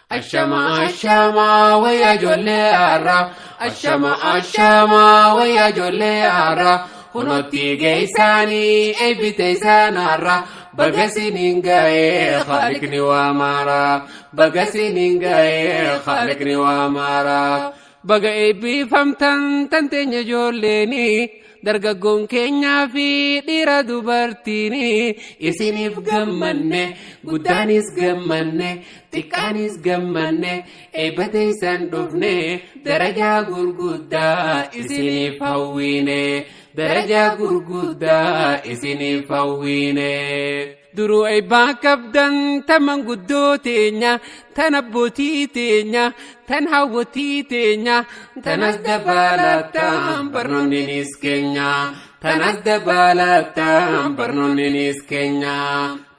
Ashama ashama wayya ijoollee har'a. Ashama ashama wayya ijoollee har'a. Kunotti geessaanii eebbite isaan har'a. Baga siniin ga'ee khaliqni waa maara. Baga siniin ga'ee khaliqni waa maara. Baga eebbifamtan tan teenya ijoolleeni. Dargaggoon keenyaa fi dhiira dubartiini. Isiniif gammanne guddaanis gammanne xiqqaanis gammanne eebba teessan dhufne darajaa gurguddaa isiniif hawwiine. Darajaa gurguddaa isiniif hawwiine. Duruu eebbaa qabdan tan manguddoo teenya tan abbootii teenya tan hawwatii teenya tanas dabalataan barnoonninis keenya tanas dabalataan barnoonninis keenya.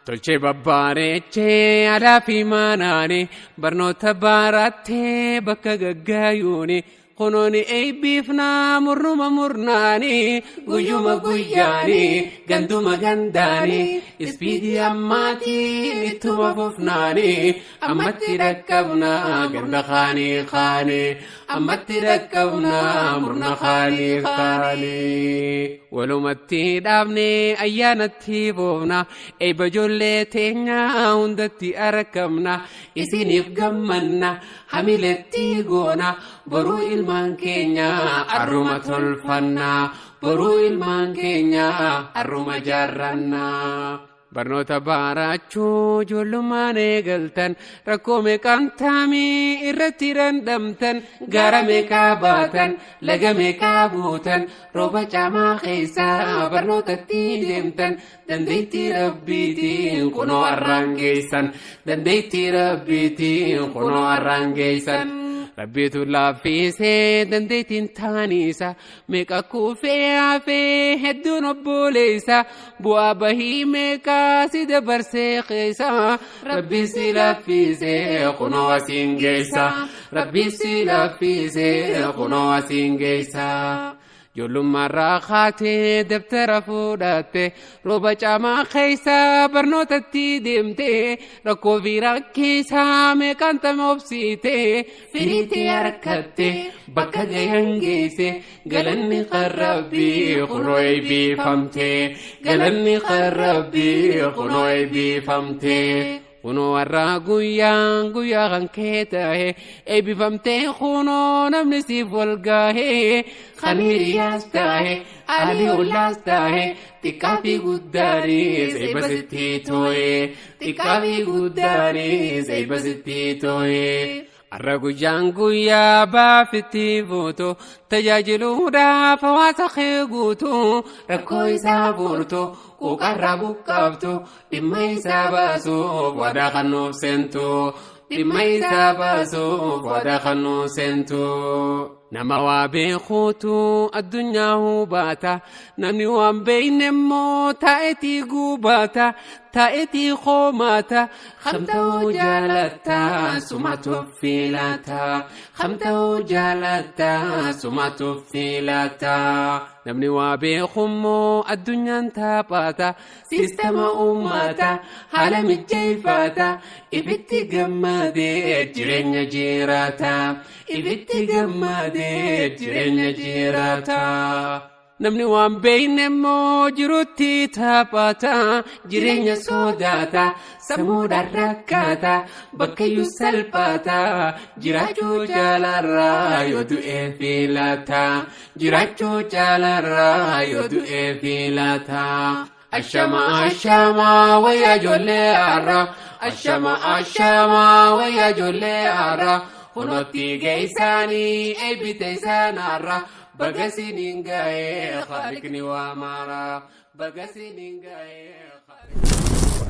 Tolchee babbaareechee alaa fi maanaani barnoota baarattee bakka gaggaayuuni. Kunooni eebbiifnaa murnuma murnaani guyyuma guyyaani ganduma gandaani ispiidii ammaatiin ittuma fufnaani ammatti dhaqqabnaa ganda kaanii kaane ammatti dhaqqabnaa murna kaanii kaane. Walumatti dhaabne ayyaanatti boofna eebba ijoollee teenyaa hundatti argamna isiniif gammanna hamiletti goona boruu ilmaan keenya arruma tolfanna boruu ilmaan keenya arruma jaarranna. Barnoota baarachuu ijoollummaan eegaltan rakkoo meeqaan taamii irratti dhandhamtan gara meeqaa baatan laga meeqaa buutan rooba caamaa keessaa barnootatti deemtan dandeettii rabbiitiin kunoo arraan geessan dandeettii rabbiitiin kunoo arraan geessan. Rabbiitu laaffisee dandeettiin taaniisa meeqa kuufee hafee hedduun obboleessa bu'aa bahii meeqaa si dabarsee keessa rabbi si laaffisee kunoo asiin geessa rabbi si laaffisee kunoo asiin geessa. Ijoollummaarraa kaatee dabtara fuudhatte rooba caamaa keessa barnootatti deemte rakkoo fi rakkisaa meeqaan obsiite firiitti harkatte bakka gahan geesse galanni qarrabbii kunoo eebbifamte galanni qarrabbii kunoo eebbifamte. Kunoo warra guyyaan guyyaa kan kee ta'e eebbifamtee kunoo namni siif wal gahe kan hiriyaas ta'e alii ollaas ta'e xiqqaa fi guddaanis eebba sitti too'e xiqqaa fi guddaanis eebba sitti too'e. Har'a guyyaan guyyaa baafitti fuutu tajaajiluudhaaf hawaasa kee guutu rakkoo isaa furtu quuqarraa buqqaaftu dhimma isaa baasuuf wadaa kan nuuf seentu dhimma isaa baasuuf wadaa kan nuuf seentu. Nama waa beekuutu addunyaa hubaata namni waan beekne immoo taa'eetii gubaata taa'eetii hoomaata kamta'uu jaalatta sumatu filata kamta'uu jaalatta sumatu filata. Namni waa beekummoo addunyaan taphaata siistama uummata haala mijeeffata ifitti gammadee jireenya jiraata ifitti gammadee jireenya jiraata. Namni waan beekne immoo jirutti taphata jireenya sodaata sammuudhaan rakkata bakkayyuu salphata jiraachuu jaalarraa yoo du'ee filata jiraachuu jaalarraa yoo du'ee filata. Ashama ashama wayya ijoollee har'a ashama ashama wayya ijoollee har'a kunotti geessaanii eebbite isaan har'a. Baga siniin ga'ee khaliqni waa maara baga siniin ga'ee.